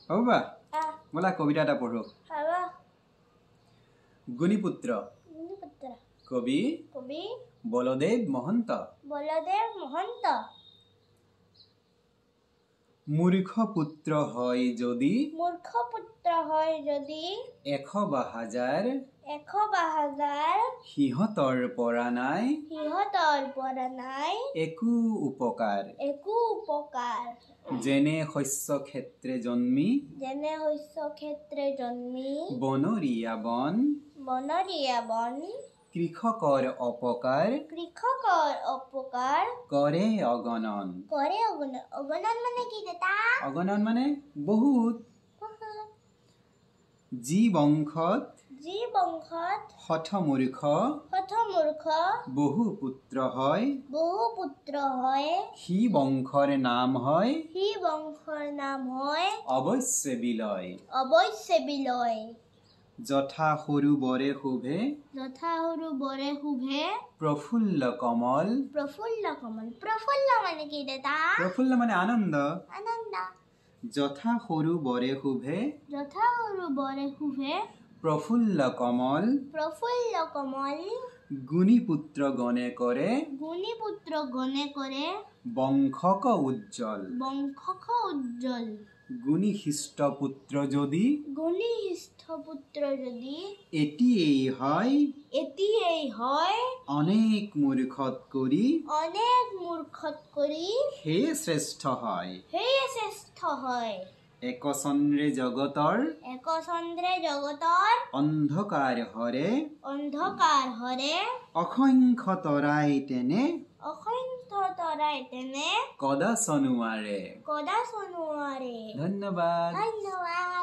হ'ব বা, ব'লা কবিতা এটা পঢ়ো। গুণীপুত্ৰ, কবি কবি বলদেৱ মহন্ত। বলদেৱ মহন্ত। মূৰ্খ পুত্ৰ হয় যদি, মূৰ্খ পুত্ৰ হয় যদি, এশ বা হাজাৰ, এশ বা হাজাৰ, সিহঁতৰ পৰা নাই, সিহঁতৰ পৰা নাই, একো উপকাৰ, একো উপকাৰ। যেনে শস্য ক্ষেত্ৰে জন্মি, যেনে শস্য ক্ষেত্ৰে জন্মি, বনৰীয়া বন, বনৰীয়া বন, কৃষকৰ অপকাৰ, কৃষকৰ অপকাৰ, কৰে অগণন, কৰে অগণন। অগণন মানে কি দেউতা? অগণন মানে বহুত। যি বংশত, যি বংশত, শঠ মূৰ্খ, শঠ মূৰ্খ, বহু পুত্ৰ হয়, বহু পুত্ৰ হয়, সি বংশৰ নাম হয়, সি বংশৰ নাম হয়, অৱশ্যে বিলয়, অৱশ্যে বিলয়। যথা সৰু বৰে শোভে, যথা সৰু বৰে শোভে, প্ৰফুল্ল কমল, প্ৰফুল্ল কমল। প্ৰফুল্ল মানে কি দেউতা? প্ৰফুল্ল মানে আনন্দ। আনন্দ। যথা সৰু বৰে শোভে, যথা সৰু বৰে শোভে, প্ৰফুল্ল কমল, প্ৰফুল্ল কমল, গুণী পুত্ৰ গণে কৰে, গুণী পুত্ৰ গণে কৰে, বংশক উজ্জ্বল, বংশক উজ্জ্বল। গুণী শিষ্ট পুত্ৰ যদি, গুণী শিষ্ট পুত্ৰ যদি, এটিয়েই হয়, এটিয়েই হয়, অনেক মূৰ্খত কৰি, অনেক মূৰ্খত কৰি, সেয়ে শ্ৰেষ্ঠ হয়, সেয়ে শ্ৰেষ্ঠ হয়। একচন্দ্ৰে জগতৰ, একচন্দ্ৰে জগতৰ, অন্ধকাৰ হৰে, অন্ধকাৰ হৰে, অসংখ্য তৰাই তেনে, অসংখ্য তৰাই তেনে, কদাচ নোৱাৰে, কদাচ নোৱাৰে। ধন্যবাদ। ধন্যবাদ।